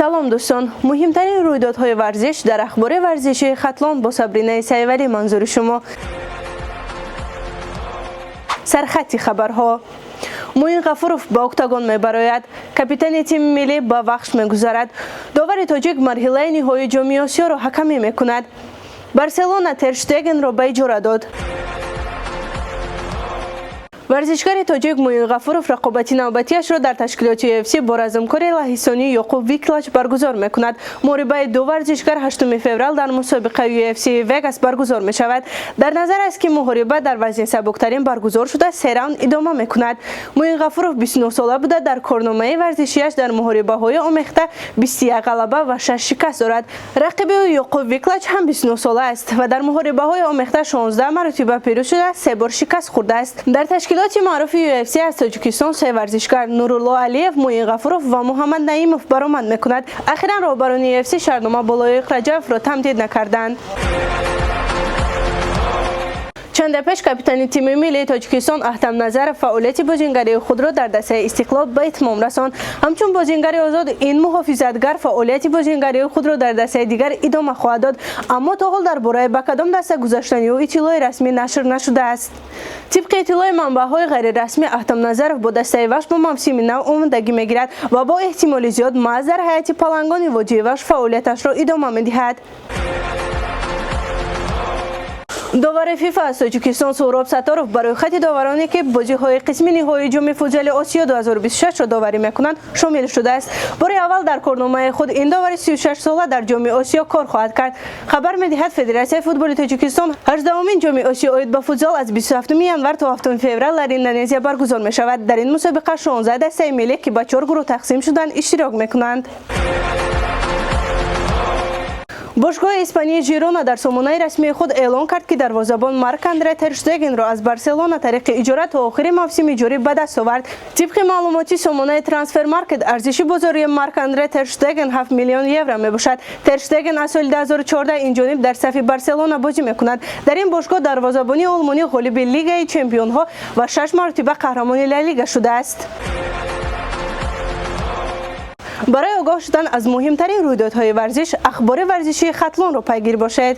Салом, дӯстон! Муҳимтарин рӯйдодҳои варзиш дар Ахбори варзишии Хатлон бо Сабринаи Сайвалӣ манзури шумо. Сархати хабарҳо: Муин Ғафуров ба октагон мебарояд, капитани тими миллӣ ба Вахш мегузарад, довари тоҷик марҳилаи ниҳоии Ҷоми Осиёро ҳакамӣ мекунад, Барселона Терштегенро ба иҷора дод. Варзишгари тоҷик Муин Ғафуров рақобати навбатиашро дар ташкилоти UFC бо размкори лаҳистонӣ Ёқуб Виклач баргузор мекунад. Муҳорибаи ду варзишгар 8 феврал дар мусобиқаи UFC Вегас баргузор мешавад. Дар назар аст, ки муҳориба дар вазни сабуктарин баргузор шуда, се раунд идома мекунад. Муин Ғафуров 29 сола буда, дар корномаи варзишиаш дар муҳорибаҳои омехта 21 ғалаба ва 6 шикаст дорад. Рақиби ӯ Ёқуб Виклач ҳам 29 сола аст ва дар муҳорибаҳои омехта 16 маротиба пирӯз шуда, се бор шикаст хӯрдааст. Дар ташкилоти маъруфи UFC аз Тоҷикистон се варзишгар: Нурулло Алиев, Муин Ғафуров ва Муҳаммад Наимов баромад мекунад. Ахиран роҳбарони UFC шартнома бо Лоиқ Раҷабовро тамдид накарданд. Чанде пеш капитани тими миллии Тоҷикистон Аҳтам Назаров фаъолияти бозингарии худро дар дастаи Истиқлол ба итмом расонд. Ҳамчун бозингари озод ин муҳофизатгар фаъолияти бозингарии худро дар дастаи дигар идома хоҳад дод, аммо то ҳол дар бораи ба кадом даста гузаштани ӯ иттилои расмӣ нашр нашудааст. Тибқи иттилои манбаъҳои ғайрирасмӣ, Аҳтам Назаров бо дастаи Вахш бо мавсими нав омодагӣ мегирад ва бо эҳтимоли зиёд маҳз дар ҳайати палангони водии Вахш фаъолияташро идома медиҳад. Довари ФИФА аз Тоҷикистон Суҳроб Сатторов ба рӯйхати довароне, ки бозиҳои қисми ниҳоии Ҷоми футзали Осиё 2026-ро доварӣ мекунанд, шомил шудааст. Бори аввал дар корномаи худ ин довари 36-сола дар Ҷоми Осиё кор хоҳад кард, хабар медиҳад Федератсияи футболи Тоҷикистон. 18-умин Ҷоми Осиё оид ба футзал аз 27 январ то 7 феврал дар Индонезия баргузор мешавад. Дар ин мусобиқа 16 дастаи миллӣ, ки ба чор гурӯҳ тақсим шуданд, иштирок мекунанд. Бошгоҳи испании Жирона дар сомонаи расмии худ эълон кард, ки дарвозабон Марк Андре Терштегенро аз Барселона тариқи иҷора то охири мавсими ҷорӣ ба даст овард. Тибқи маълумоти сомонаи Трансфермаркет, арзиши бозории Марк Андре Терштеген 7 миллион евро мебошад. Терштеген аз соли 2014 инҷониб дар сафи Барселона бозӣ мекунад. Дар ин бошгоҳ дарвозабони олмонӣ ғолиби Лигаи чемпионҳо ва шаш маротиба қаҳрамони Ла Лига шудааст. Барои огоҳ шудан аз муҳимтарин рӯйдодҳои варзиш Ахбори варзишии Хатлонро пайгир бошед.